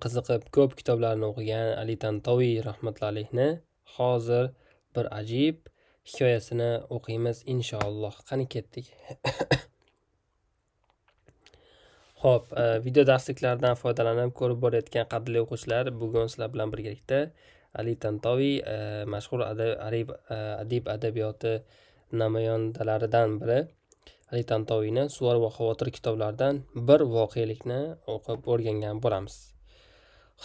Qiziqib ko'p kitoblarni o'qigan Ali Tantoviy rahmatullohi alayhni hozir bir ajib hikoyasini o'qiymiz inshaalloh. Qani ketdik. Xo'p, video darsliklardan foydalanib ko'rib borayotgan qadrli o'quvchilar, bugun sizlar bilan birgalikda Ali Tantoviy mashhur adib adabiyoti namoyandalaridan biri Ali Tantoviyni Suvar va xavotir kitoblaridan bir voqelikni o'qib o'rgangan bo'lamiz.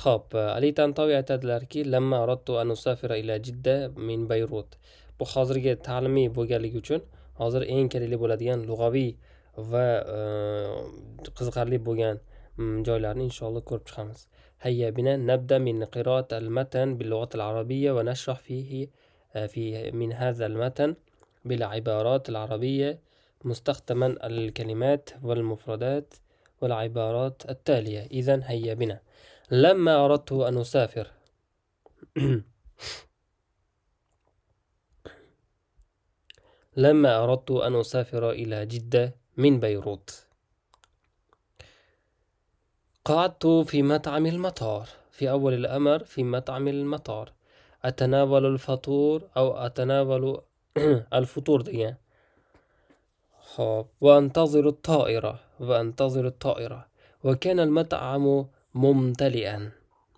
Xo'p, Ali Tantoviy aytadilarki, lamma aradtu an usafira ila Jidda min Bayrut. Bu hozirgi ta'limiy bo'lganligi uchun hozir eng kerakli bo'ladigan lug'aviy va qiziqarli bo'lgan joylarni inshaalloh ko'rib chiqamiz. Hayya bina nabda min qiroat al-matan bil lug'at al-arabiyya va nashrah fihi fi min hadha al-matan bil ibarat al-arabiyya مستخدما الكلمات والمفردات والعبارات التالية. إذن هيا بنا. لما أردت أن أسافر لما أردت أن أسافر إلى جدة من بيروت قعدت في مطعم المطار في أول الأمر في مطعم المطار أتناول الفطور أو أتناول الفطور دي. خب وأنتظر الطائرة وأنتظر الطائرة وكان المطعم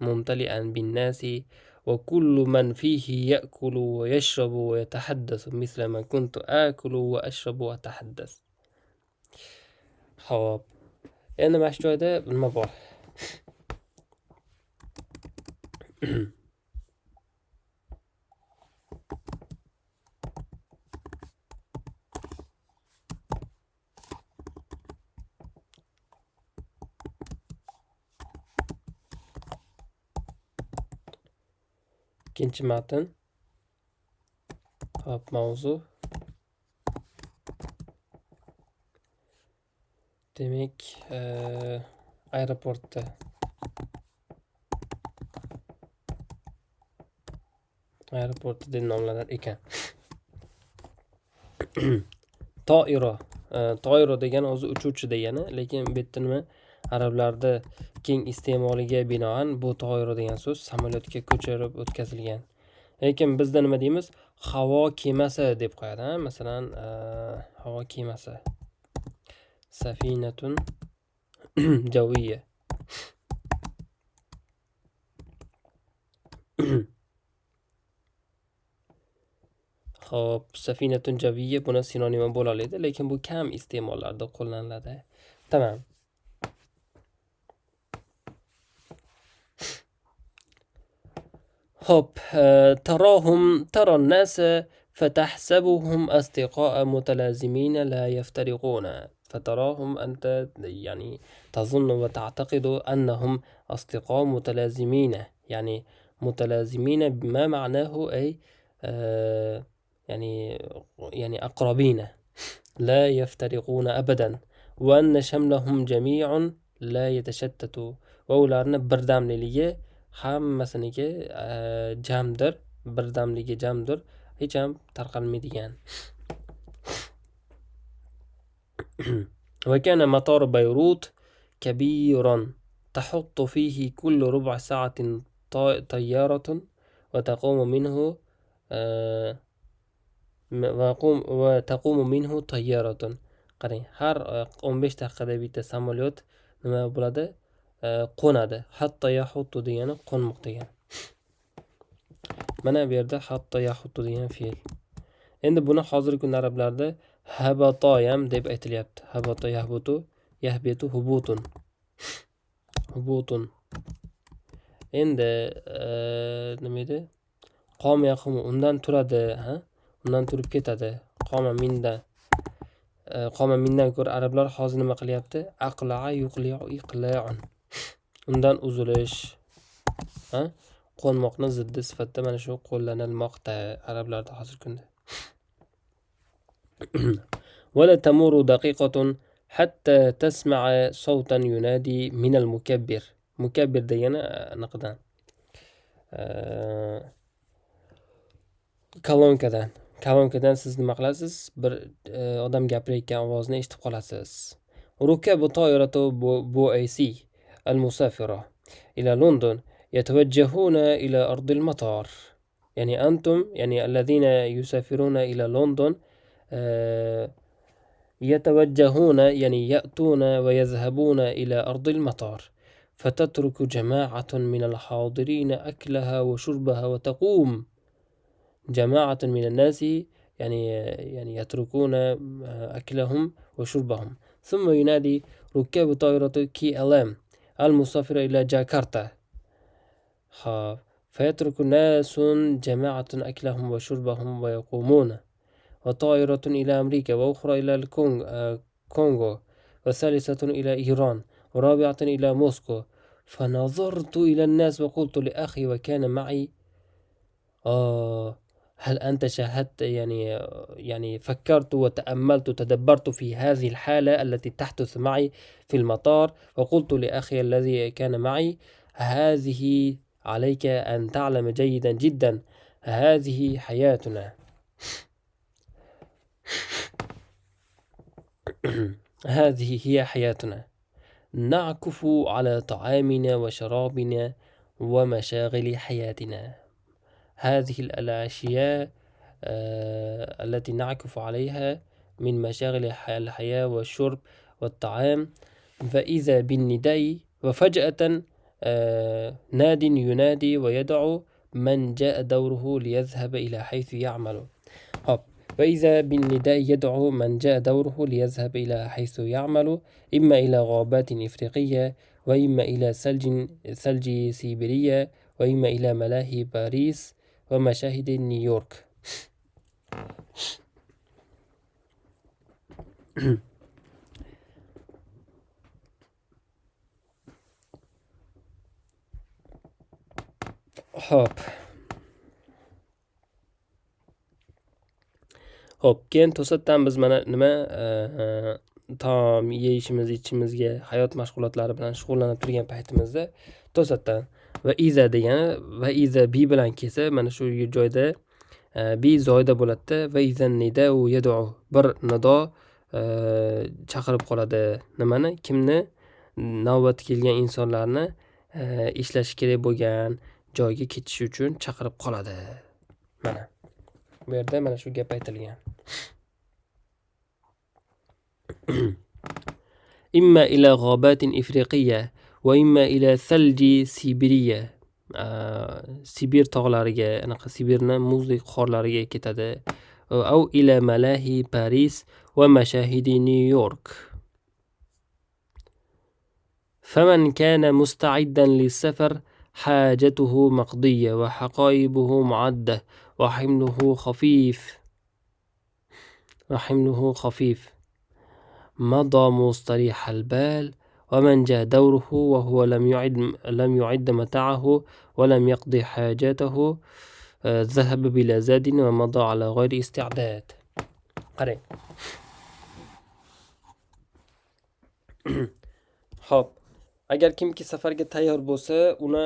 ممتلئا بالناس وكل من فيه يأكل ويشرب ويتحدث مثل ما كنت آكل وأشرب وأتحدث. Xo'p, endi mana shu joyda nima bor? Ikkinchi matn. Hop, mavzu. Demak, aeroportda. Aeroportda deb nomlanar ekan. Toiro. Toiro degani o'zi uchuvchi degani, lekin bu yerda nima? Arablarda keng iste'moliga binoan bu toiro degan so'z samolyotga ko'chirib o'tkazilgan. Lekin bizda nima deymiz? Havo kemasi deb qo'yadi, ha? Masalan, havo kemasi. Safinatun javiyya. Xo'p, safinatun javiyya buni sinonimi bo'la oladi, lekin bu kam iste'mollarda qo'llaniladi. Tamam. Xo'p, tarohum tara an-nasa fatahsabuhum asdiqa'a mutalazimina la yaftariquna. فتراهم أنت يعني تظن وتعتقد أنهم أصدقاء متلازمين، يعني متلازمين بما معناه أي يعني أقربين لا يفترقون أبدا وأن شملهم جميع لا يتشتت. وularni birdamligi hammasiniki jamdir, birdamligi jamdir, hech ham tarqalmaydigan. وكان مطار بيروت كبيرا تحط فيه كل ربع ساعة طيارة وتقوم منه وتقوم منه طيارة. Qarang, har 15 daqiqada bitta samolyot nima bo'ladi? Qo'nadi. Hatta yahuttu degani qo'nmoq degani. Mana bu yerda hatta yahuttu degan fe'l. Endi buni hozirgi kunda arablarda habata ham deb aytilyapti. Habata yahbutu, yahbitu hubutun. Hubutun. Endi nima edi? Qom yaqumu, undan turadi, ha? Undan turib ketadi. Qoma mindan. Qoma mindan ko'ra arablar hozir nima qilyapti? Aqla'a yuqli'u iqla'un. Undan uzilish, ha? Qo'nmoqni ziddi sifatida mana shu qo'llanilmoqda arablarda hozirgi kunda. ولا تمر دقيقة حتى تسمع صوتا ينادي من المكبر. مكبر degani anaqadan, kolonkadan. Kolonkadan siz nima qilasiz? Bir odam gapirayotgan ovozni eshitib qolasiz. Rukabu toiratu buaysi al-musafira. إلى لندن يتوجهون إلى أرض المطار. يعني أنتم، يعني الذين يسافرون إلى لندن، يتوجهون يعني يأتون ويذهبون إلى أرض المطار. فتترك جماعة من الحاضرين أكلها وشربها وتقوم. جماعة من الناس يعني يتركون أكلهم وشربهم. ثم ينادي ركاب طائرة KLM المسافرة إلى جاكرتا. فيترك ناس جماعة أكلهم وشربهم ويقومون. وطائرة إلى أمريكا، وأخرى إلى الكونغو، وثالثة إلى إيران، ورابعة إلى موسكو. فنظرت إلى الناس وقلت لأخي وكان معي: هل أنت شاهدت، يعني فكرت وتأملت وتدبرت في هذه الحالة التي تحدث معي في المطار، وقلت لأخي الذي كان معي: هذه عليك أن تعلم جيدا جدا، هذه حياتنا. هذه هي حياتنا، نعكف على طعامنا وشرابنا ومشاغل حياتنا. هذه الأشياء التي نعكف عليها من مشاغل الحياة والشرب والطعام. فإذا بالنداء، وفجأة ناد ينادي ويدعو من جاء دوره ليذهب إلى حيث يعمل. فإذا بالنداء يدعو من جاء دوره ليذهب إلى حيث يعمل، إما إلى غابات إفريقية، وإما إلى ثلج سيبيريا، وإما إلى ملاهي باريس ومشاهد نيويورك. Xo'p, keyin to'satdan biz mana nima taom yeyishimiz, ichishimizga, hayot mashg'ulotlari bilan shug'ullanib turgan paytimizda to'satdan va iza degani va iza bi bilan kelsa, mana shu joyda bi zoida bo'ladida. Va iza nidau yad'u, bir nido chaqirib qoladi. Nimani? Kimni? Navbat kelgan insonlarni ishlashi kerak bo'lgan joyga ketishi uchun chaqirib qoladi. Mana bu yerda mana shu gap aytilgan. Imma ila g'obatin ifriqiyya va imma ila thalji sibiriya. Sibir tog'lariga, anaqa Sibirni muzlik qorlariga ketadi. Au ila malahi Paris va mashahidi Nyu-York. Faman kana musta'iddan lis-safar hajatuhu maqdiyya va haqoibuhu mu'adda va himluhu khafif. Va himluhu khafif. مضى مستريح البال. ومن جاء دوره وهو لم يعد متاعه ولم يقضي حاجاته ذهب بلا زاد ومضى على غير استعداد. Qarang. Xo'p, agar kimki safarga tayyor bo'lsa, uni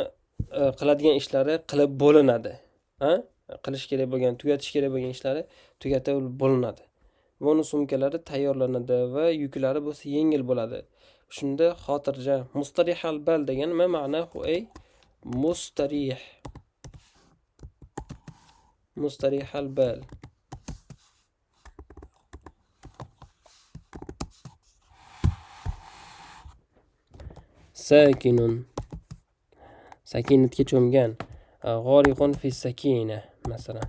qiladigan ishlari qilib bo'linadi. Ha? Qilish kerak bo'lgan, tugatish kerak bo'lgan ishlari tugatib bo'linadi. Va uni sumkalari tayyorlanadi va yuklari bo'lsa yengil bo'ladi. Shunda xotirjam. Mustarihal bal degani nima ma'na? Ey mustarih. Mustarihal bal. Sakinun. Sakinatga cho'mgan. G'oriqun fi sakina masalan.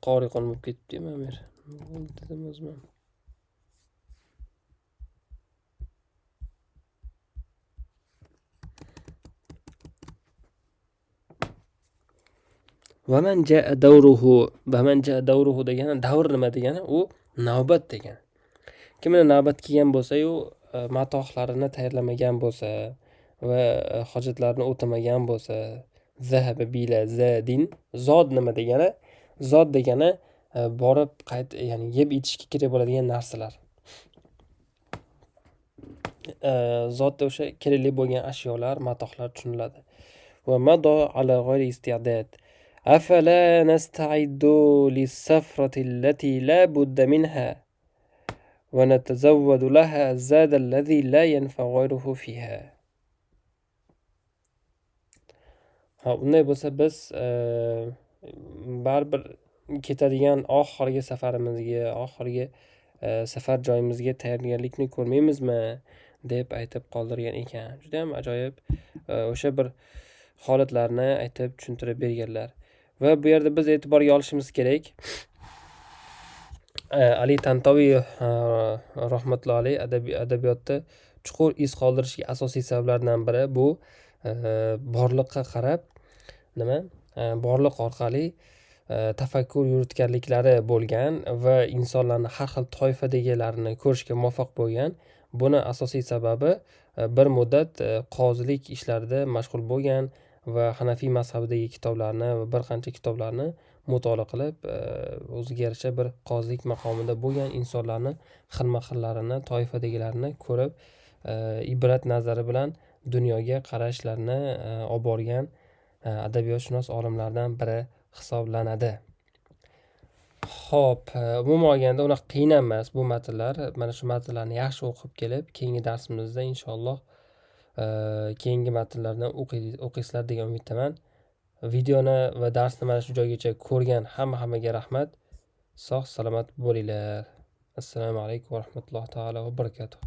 Qoriqon bo'lib ketibdi-mi Amir? Dedim o'zim. Va man jaa dawruhu, va man jaa dawruhu degani davr nima degani? U navbat degani. Kimni navbat kelgan bo'lsa-yu, matohlarini tayyorlamagan bo'lsa va hojatlarini o'tamagan bo'lsa, zahaba bila zadin. Zod nima degani? Zod degani borib qayt, ya'ni yeb ichishga kerak bo'ladigan narsalar. Zotda o'sha kerakli bo'lgan ashyolar, matohlar tushuniladi. ومضى على غير استعداد. أفلا نستعد للسفرة التي لا بد منها ونتزود لها الزاد الذي لا ينفع غيره فيها. Ha, unday bo'lsa biz baribir ketadigan oxirgi safarimizga, oxirgi safar joyimizga tayyorgarlikni ko'rmaymizmi, deb aytib qoldirgan ekan. Judayam ajoyib o'sha bir holatlarni aytib tushuntirib berganlar. Va bu yerda biz e'tiborga olishimiz kerak, Ali Tantoviy rahmatullohi alayhi adabiyotda chuqur iz qoldirishiga asosiy sabablardan biri bu borliqqa qarab nima, borliq orqali tafakkur yuritganliklari bo'lgan va insonlarni har xil toifadagilarini ko'rishga muvaffaq bo'lgan. Buni asosiy sababi bir muddat qozilik ishlarida mashg'ul bo'lgan va Hanafiy mazhabidagi kitoblarni va bir qancha kitoblarni mutolaa qilib, o'ziga yarasha bir qozilik maqomida bo'lgan insonlarni xilma-xillarini, toifadagilarini ko'rib, ibrat nazari bilan dunyoga qarashlarini olib borgan adabiyotshunos olimlardan biri hisoblanadi. Xo'p, umuman olganda unaqa qiyin emas bu matnlar. Mana shu matnlarni yaxshi o'qib kelib, keyingi darsimizda inshaalloh keyingi matnlarni o'qiysizlar degan umiddaman. Videoni va darsni mana shu joygacha ko'rgan hammaga rahmat. Sog' salomat bo'linglar. Assalomu alaykum va rahmatullohi taolo va barakatuh.